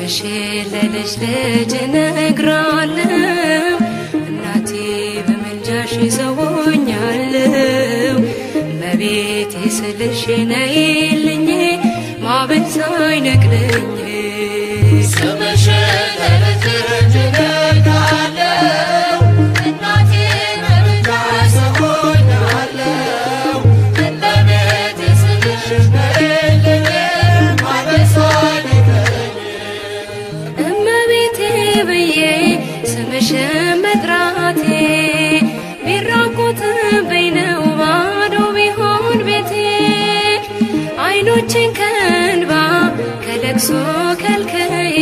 ስምሽን ለልጅ ልጅ እነግራለሁ፣ እናቴ በምልጃሽ ሰውኛለሁ። እመቤቴ ስልሽ ነይልኝ ማዕበል ሳይነቅለኝ። ስምሽን ለልጅ ልጅ እነግራለሁ፣ እናቴ በምልጃሽ ሰውኛለሁ። እመቤቴ ስልሽ ነይልኝ ማዕበል ሳይነቅለኝ። እመቤቴ ብዬ ስምሽን መጥራቴ ቢራቆትብኝ ነው ባዶ ቢሆን ቤቴ። አይኖቼን ከእንባ ከለቅሶ ከልክዬ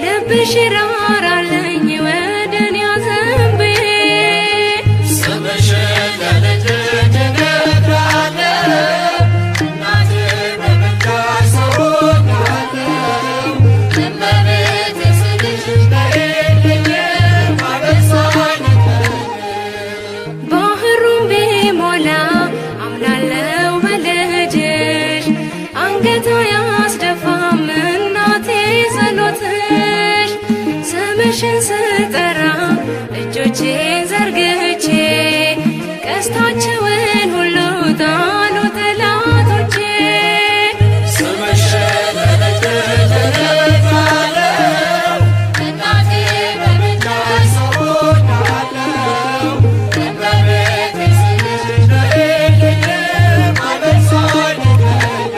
ልብሽ ይራራልኝ ወደኔ አዘንብዬ። ስምሽን ለልጅ ልጅ እነግራለሁ፣ እናቴ በምልጃሽ ሰውኛለሁ። እመቤቴ ስልሽ ነይልኝ ማዕበል ሳይነቅለኝ። ባህሩን ቢሞላ አምናለው በልጅሽ፣ አንገት አያስደፋም እናቴ ጸሎትሽ። ስምሽን ስጠራ እጆቼን ዘርግቼ ቀስታቸውን ሁሉ ጣሉ ጠላቶቼ። ስምሽን ለልጅ ልጅ እነግራለሁ፣ እናቴ በምልጃሽ ሰውኛለሁ። እመቤቴ ስልሽ ነይልኝ ማዕበል ሳይነቅለኝ።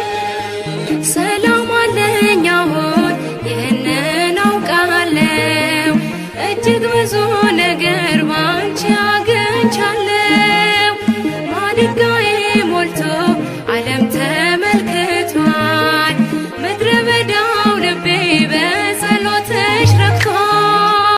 ሰላም አለኝ አሁን ይህንን አውቃለሁ፣ እጅግ ብዙ ነገር ባንቺ አግኝቻለሁ።